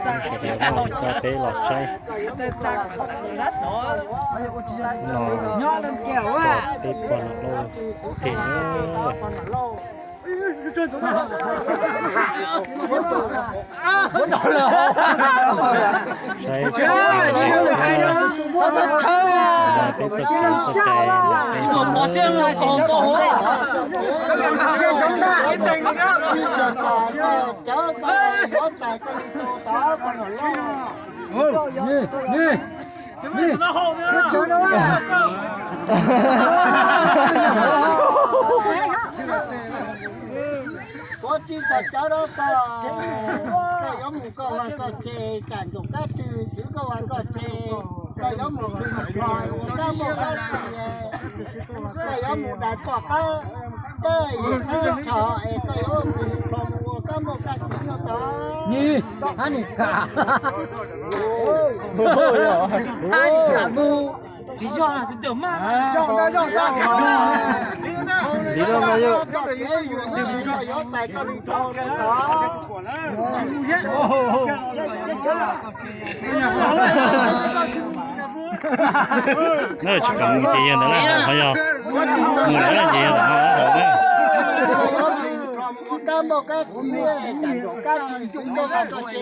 Sawv daws coj peb los saib no, peb pog Nom Lauj pem. Saib peb txoj kev txoj cai. Koj tsis txhob cav rau koj, koj yuav mus koj vaj koj tsev, tsam ntsoov kab tw xwv koj vaj koj tsev, koj yuav mus kws hlo ua kab npauj kab xis, koj yuav mus dais poj qaib, tej yim qab tshos es koj yuav kws hlo mus ua kab npauj kab xis nyob tod. Tsis yog, li no mas yog. Tsis kam mus ces yog ntawd na, qhov yog mus lawm ces yog ntawm no. Ua kab npauj kab xis, tsam ntsoov kab tw xwv koj vaj koj tsev no tod pog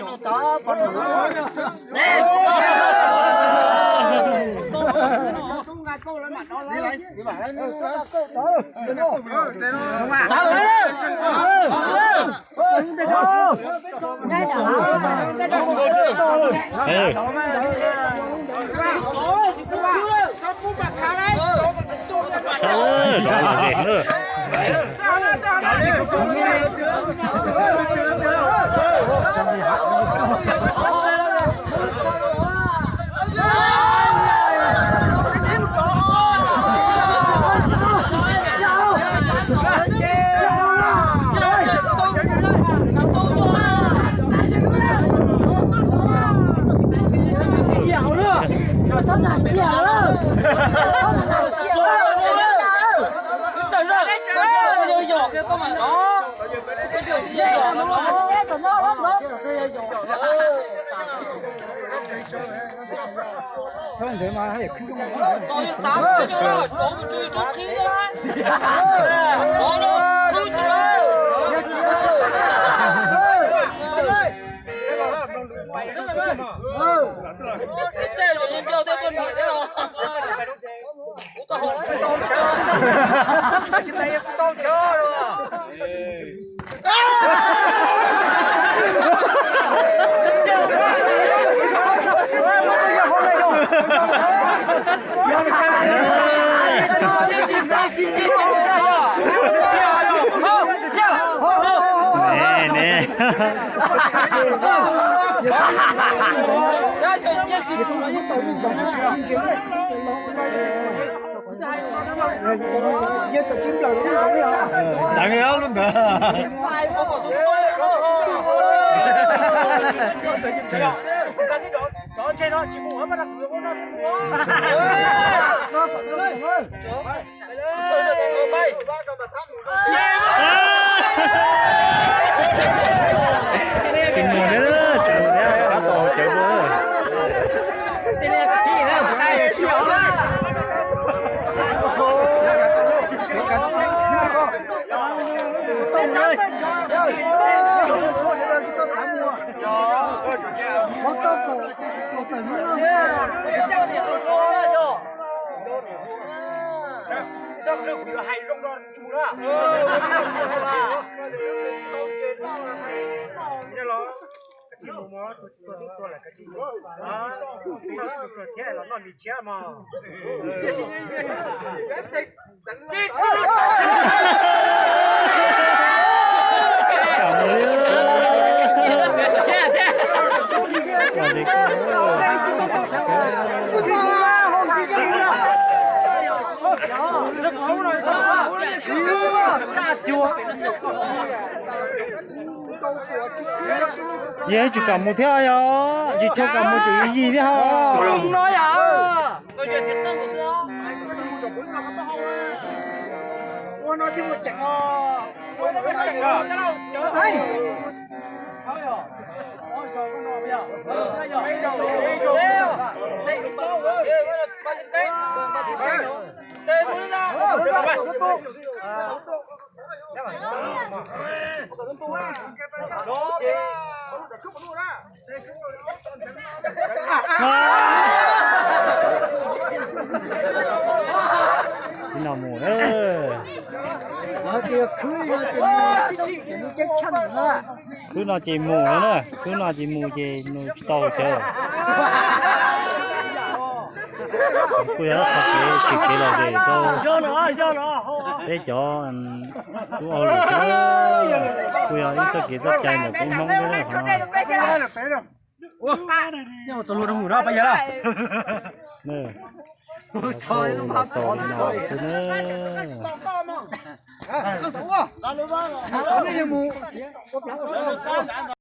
Nom Lauj. Ntxeev lub ntawd. Tsis mus thiab, tsis mus thiab, qab tos hauv tsev dua. Yog tsis kam mus thiab yog tsis tshua kam mus tseem yig yig thiab ho. Ua no tsis mus tseem os. Khwb no mus na. Khwb no ces mus no na, khwb no ces mus ces nws tsis tau chaw. Kuj yog ib txoj kev tshwm kev lom zem rau peb cov tub ua lus xwb, kuj yog ib txoj kev txoj cai ntawm peb Hmoob xwb na qhov no. Los xaus li no xwb na.